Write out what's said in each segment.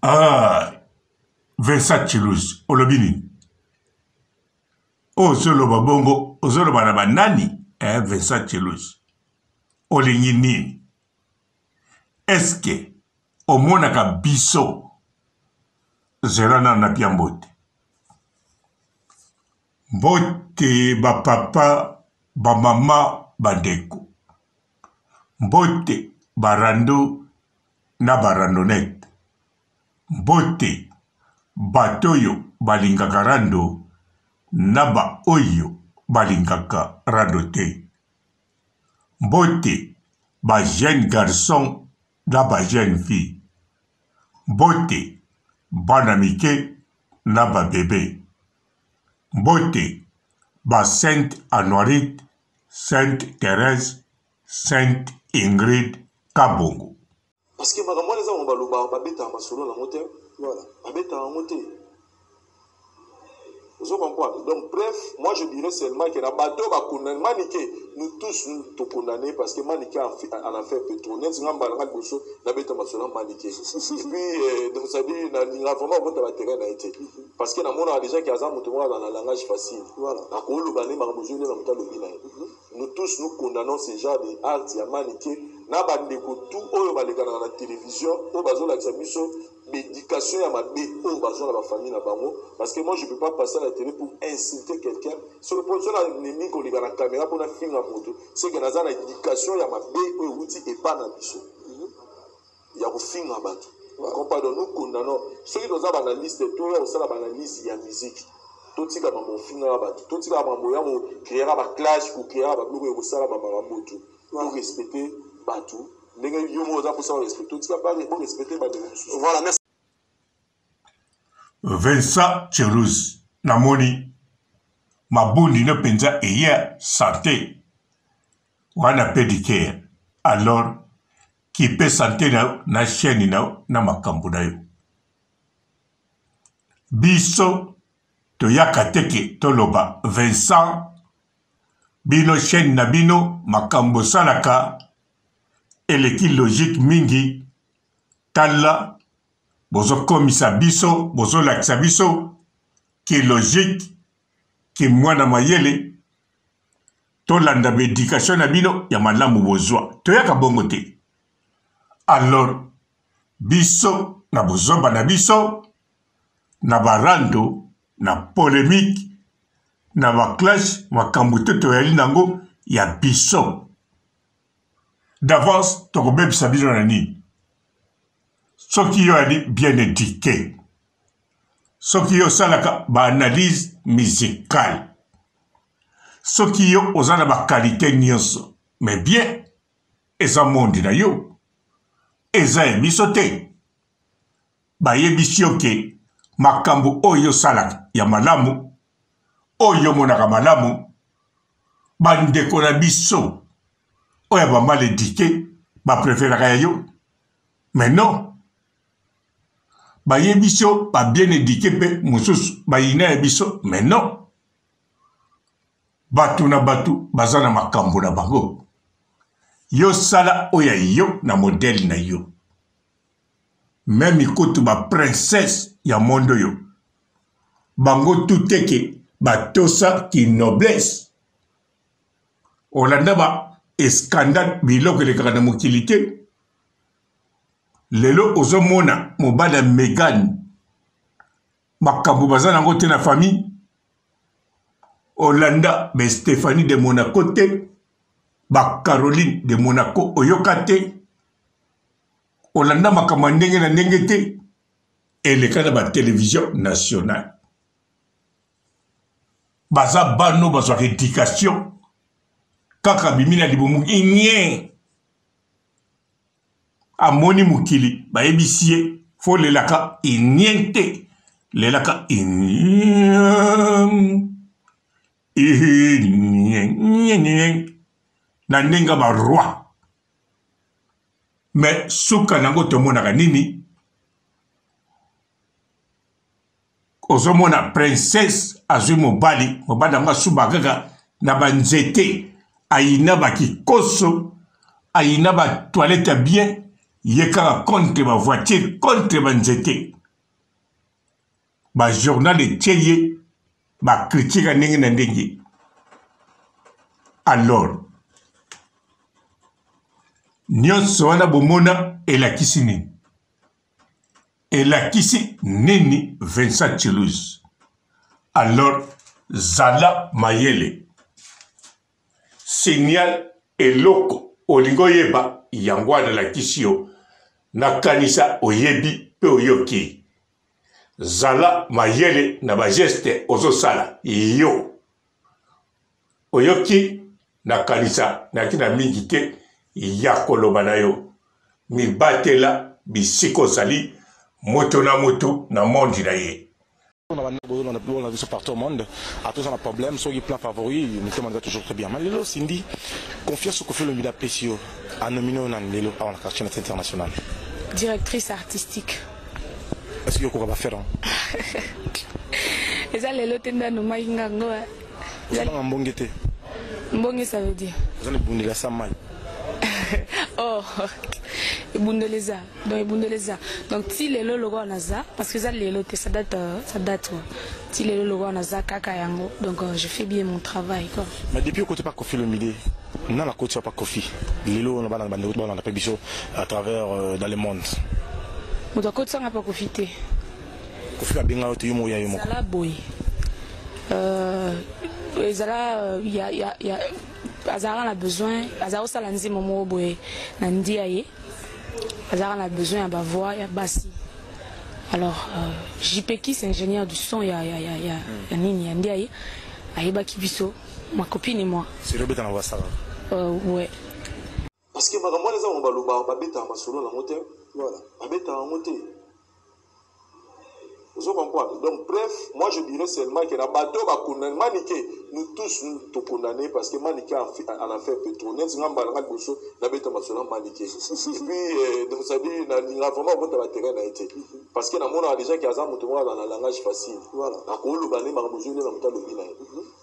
Ah, Vincent Chilus, olobi nini? Ozoloba bongo, ozoloba na banani? Eh, Vincent Chilus, olingi nini? Est-ce que omonaka biso? Zela nanu napia mbote. Mbote ba papa, ba mama, ba ndeko. Mbote ba rando na ba randonnette. Mbote bato oyo balingaka rando na ba oyo balingaka rando te. Mbote ba jeunes garçons na ba jeunes filles. Mbote bana mike na ba bebes. Mbote ba Sainte Anuarite, Sainte Therèse, Sainte Ingrid Kabongo. Parce que makambo wana eza bango balobaka babetaka masolo nango te. Voilà. Babetaka yango te. Ozo comprendre? Donc bref, moi je dirais seulement que na bato ba condamné Manike, nous tous nous to condamné parce que Manike en a fait un peu trop. Neti nga mbala nga liboso na beta masolo ya Manike. Et puis euh, donc ça dit na linga vraiment kota ba terrain na ye te. Parce que na mona déjà que aza moto moko aza na langage facile. Voilà. Akoloba nde makambo ozoli na moto alobi na ye. Nous tous nous condamnons ce genre de acte ya Manike na ba ndeko tout oyo balekanaka na television oyo bazolakisa biso b'education ya mabe oyo bazwa na ba famille na bango parce que moi je peux pas passer à la télé pour insulter quelqu'un soki po soki namemi koleka na camera mpo nafinga moto c'est que naza na education ya mabe oyo ewuti epa na biso ya kofinga bato. Comprendre donc nous condamnons soki toza ba analyste toya kosala ba analyse ya musique totika mambo kofingaka bato totika mambo ya ko créera ba clash ko créera ba biloko ya kosala ba makambo tu to respecter bato ndenge yo moko oza mposa respecte totika bo respecter bandeko mosusu. Voilà, merci. Vincent Chelouse namoni mabundi no mpenza eye sante wana pedicare alors kipe sante na yo na chaine na yo na makambo na yo biso toyaka te ke toloba Vincent bino chaine na bino makambo osalaka eleki logique mingi tala bozokomisa biso bozolakisa biso ki logique ki mwana mayele tolanda ba education na bino ya malamu bozwa toyaka bongo te alors biso na bozoba na biso na barando na polemique na ba clash makambo te toyali nango ya biso d'avance tokobebisa bino na nini soki yo yali bien eduque soki yo osalaka ba analyse musicale soki yo oza na ba qualité nyonso mais bien eza monde na yo eza ya biso te bayebisi yo ke makambo oyo osalaka ya malamu oyo omonaka malamu bandeko na biso oyo ya ba mal éduqué bapreferaka ya yo mais non bayebisi yo ba bien éduqué mpe mosusu bayina ya biso mais non bato na bato baza na makambo na bango yo sala oyo ya yo na modele na yo meme kutu ba princesse ya monde oyo bango tout te ke batosa ki noblesse olanda ba escandale biloko elekaka na mokili te lelo ozomona mobali ya Meghan makambo baza nango te na famille olanda ba Stephanie de Monaco te ba Caroline de Monaco oyoka te olanda makambo ya ndenge na ndenge te eleka na ba television nationale baza bano bazwaka education kaka bimi na libumu inie amoni mokili bayebisi ye fo lelaka inien te lelaka inien inien na ndenge ya ba roi me suka nango tomonaka nini ozomona princesse azwi mobali mobali yango asuba kaka na banzete ayina bakikoso ayina batoilette ya bien. Ye kaka contre ba voiture, contre ba nzete. Ba journal etie ye ba critique ya ndenge na ndenge. Alors nyonso wana bomona elakisi nini? Elakisi nini Vincent Tshiluizi? Alors zala mayele. Signal eloko olingi oyeba yango wana nalakisi yo. Nakanisa oyebi pe oyoki. Zala mayele na ba geste ozosala yo. Oyoki? Nakanisa nayaki na mingi te ya koloba na yo. Mibatela bisika ozali, moto na moto na monde na ye. Na banda bozolanda bolanda biso partout au monde ata oza na problème soki plan favori motema eza toujours très bien mais lelo Cindy confiance Koffi Olomide apesi yo a nomine yo nani lelo awa na quartier national international? Directrice artistique. Est-ce que okoka ba faire yango? Eza lelo te nde anomaki nga yango. Ozobanga mbonge te? Mbonge ça veut dire? Oza na ebundeli ya sa mayi. Oh ebundeli eza donc ebundeli eza donc ti lelo lokola naza parce que eza lelo te ça date ça date quoi ti lelo lokola naza kaka yango donc je fais bien mon travail quoi. Mais depuis okoti pa Koffi Olomide nani akoti yo pa Koffi lelo na bana bandeko balanda pe biso à travers dans le monde? Moto akotisa nga pa Koffi te. Koffi abenga yo te yo moko ya yo moko. Ezala boye euh, ezala ya, ya, ya azalaka na besoin azala kosala nzembo moko boye na ndia ye azalaka na besoin ya bavoix ya basi alors euh, JP Kiss ingénieur du son ya, ya, ya, ya, ya nini ya ndia ye ayebaki biso ma copine et moi. Sérieux obeta na voix sala? Ouais. Parce que makambo wana eza bango balobaka babetaka masolo nango te. Voilà. Babetaka yango te. Ozo comprendre? Donc bref, moi je dirais seulement que na bato ba condamné Manike, nous tous nous to condamné parce que Manike en a fait peu trop. Neti nga mbala nga liboso na beta masolo Manike. Et puis euh, donc ça dit na linga vraiment kota ba terrain na été. Parce que na mona déjà qu'il aza moto moko na langage facile. Voilà. Na ko loba ne makambo zoli na moto alobi na ye.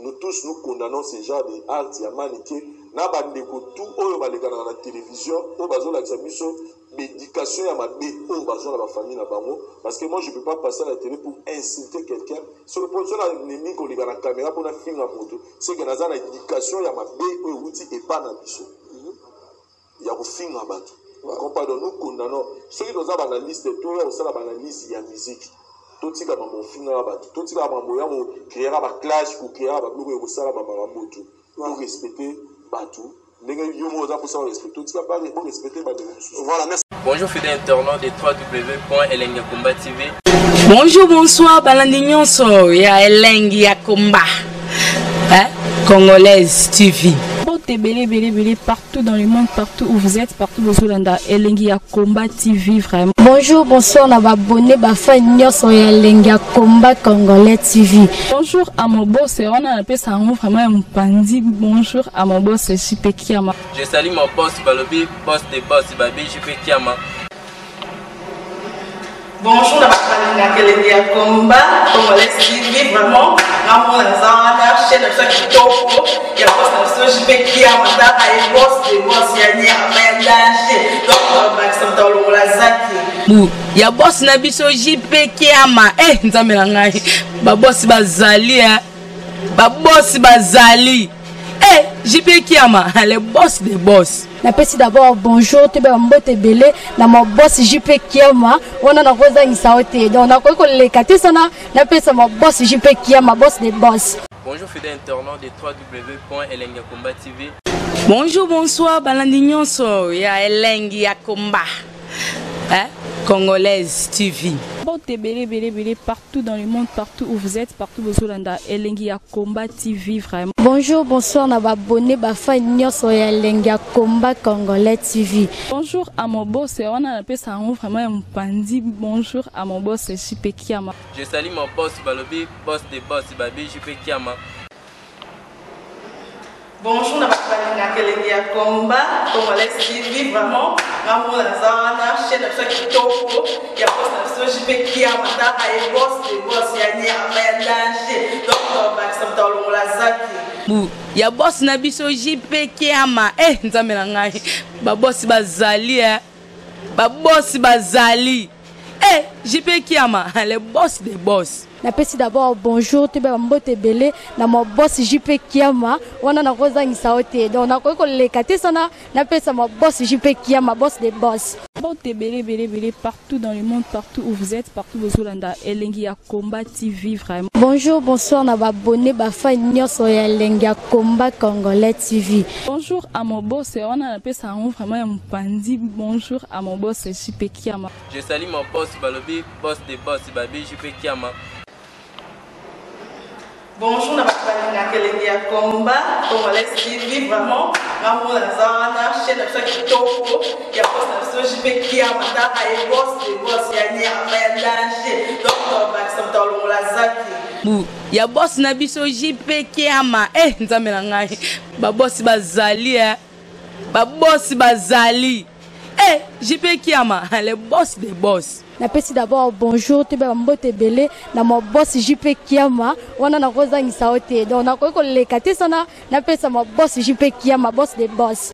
Nous tous nous condamnons ce genre de acte ya Manike na ba ndeko tout oyo balekanaka na télévision oyo bazolakisa biso B'education ya mabe oyo bazwa na ba famille na bango parce que moi je peux pas passer à la tele pour insulter quelqu'un soki po soki na nemi koleka na camera po na finga moto c'est que naza na education ya mabe oyo ewuti epa na biso ya kofinga bato. Comprends? Donc nous condamnons soki toza ba analyste toya kosala ba analyse ya musique totika mambo kofingaka bato totika mambo ya ko creaka ba clash ko creaka ba biloko ya kosala ba makambo tout to respecter bato ndenge yo moko oza mposa respecte otika ba bo respecte bandeko mosusu. Voilà, merci. Bonjour fidèles internautes de www.elengiyakomba TV. Bonjour, bonsoir, balandi nyonso ya Elengi ya Komba. Hein? Congolaise TV. Mbote ebele ebele ebele partout dans le monde, partout où vous êtes, partout bozolanda Elengi ya Combat TV vraiment. Bonjour, bonsoir na ba abonnés, ba fans nyonso ya Elengi ya Combat Congolais TV. Bonjour à mon boss, wana napesa yango vraiment ya mopanzi. Bonjour à mon boss JP Kiama. Je salue mon boss balobi boss de boss babi JP Kiama. Bonjour na bato balingaka elengi ya combat congolais TV vraiment nga mona naza wana chaîne na biso ya kitoko ya boss na biso JP Kiama tala ye boss de boss ya nyama ya danger donc bakisa moto alongola zaki bu ya boss na biso JP Kiama eh nzambe na ngai ba boss bazali eh ba boss bazali eh JP Kiama le boss de boss. Napesi d'abord bonjour toyeba mbote ebele na ma boss JP Kiama wana nakozangisa yo te donc nakoki koleka te sana napesa ma boss JP Kiama boss de boss. Bonjour fidèle internaute de www.elengiyakomba TV. Bonjour, bonsoir, balandi nyonso ya Elengi ya Komba. Hein? Congolaise TV. Mbote ebele ebele ebele partout dans le monde, partout où vous êtes, partout bozolanda Elengi ya Combat TV vraiment. Bonjour, bonsoir na ba abonnés, ba fans nyonso ya Elengi ya Combat Congolais TV. Bonjour à mon boss, wana napesa yango vraiment ya mopanzi. Bonjour à mon boss JP Kiama. Je salue mon boss balobi boss de boss babi JP Kiama. Bonjour na bato balingaka elengi ya combat congolais TV vraiment nga mona naza wana chaîne na biso ya kitoko ya boss na biso JP Kiama tala ye boss de boss ya nyama ya danger donc bakisa moto alongola zaki bu ya boss na biso JP Kiama eh nzambe na ngai ba boss bazali eh. Babosi bazali. Eh, JP Kiama, le boss des boss. Napesi d'abord bonjour toyeba bambote ebele na ma boss JP Kiama wana nakozangisa yo te, donc nakoki koleka te sana napesa ma boss JP Kiama, boss des boss. Mbote ebele ebele ebele partout dans le monde, partout où vous êtes, partout bozolanda Elengi ya Combat TV vraiment. Bonjour, bonsoir na babone bafan nyonso ya Elengi ya Combat Congolais TV. Bonjour à mon boss, wana napesa yango vraiment ya mopanzi. Bonjour à mon boss JP Kiama. Je salue mon boss balobi boss de boss babi JP Kiama. Bonjour na bato balingaka Elengi ya Combat Congolais TV, vraiment nga moko naza wana, chaîne na biso ya kitoko ya boss na biso JP Kiama, taka ye boss de boss ya nyama ya danger, donc tobakisa moto alongola zaki bu ya boss na biso JP Kiama. Eh, nzambe na ngai, babosi bazali, eh. Babosi bazali. Eh, JP Kiama, le boss des boss. Napesi d'abord bonjour toyeba bambote ebele na ma boss JP Kiama wana nakozangisa yo te, donc nakoki koleka te sana napesa ma boss JP Kiama, boss des boss.